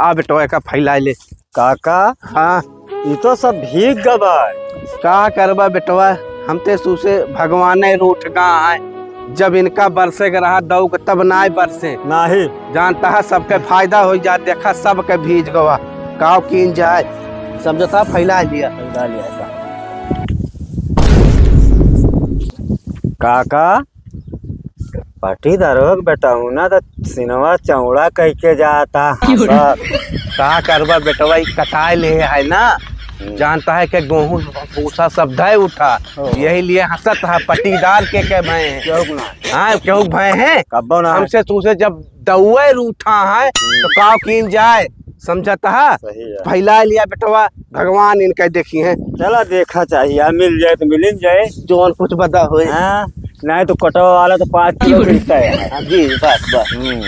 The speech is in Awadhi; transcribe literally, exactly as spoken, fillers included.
आ बेटवा, एका फैलाइ ले। काका, हाँ। ई तो सब भीग गवा। का करबा बेटवा, हम ते सूसे भगवाने रूठ गा है। जब इनका बरसे के रहा दऊ के, तब नाय बरसे। नाही। जानता है, सबके फायदा होइ जात, देखा, सबके भीज गवा। काव कीन जाए, समझता, फैलाइ लिया। फैलाइ लिया का? काका, पटीदारो के बेटा हूँ ना, तो सिनवा चौड़ा कह के जाता। क्यों रे? हंसत। का करबा बेटवा, ई कटाए ले है ना, हम्म। जानता है कि गोहूँ भूसा सब धय उठा, ओ। यही लिए हंसत है, पटीदार के के भय है। केहू के ना। हाँ, केहू के भय है। कब्बो ना। हमसे तूसे जब दउए रूठा है, तो काव कीन जाए, समझत है? सही है। फैलाइ लिया बेटवा, भगवान इनके देखी हैं। चला देखा चाहिए, मिल जाए तो मिल जाए। जौन कुछ बदा होए। हाँ, नहीं तो कटवा वाला तो पाँच किलो मिलता है। हाँ जी, बस, बस। हम्म।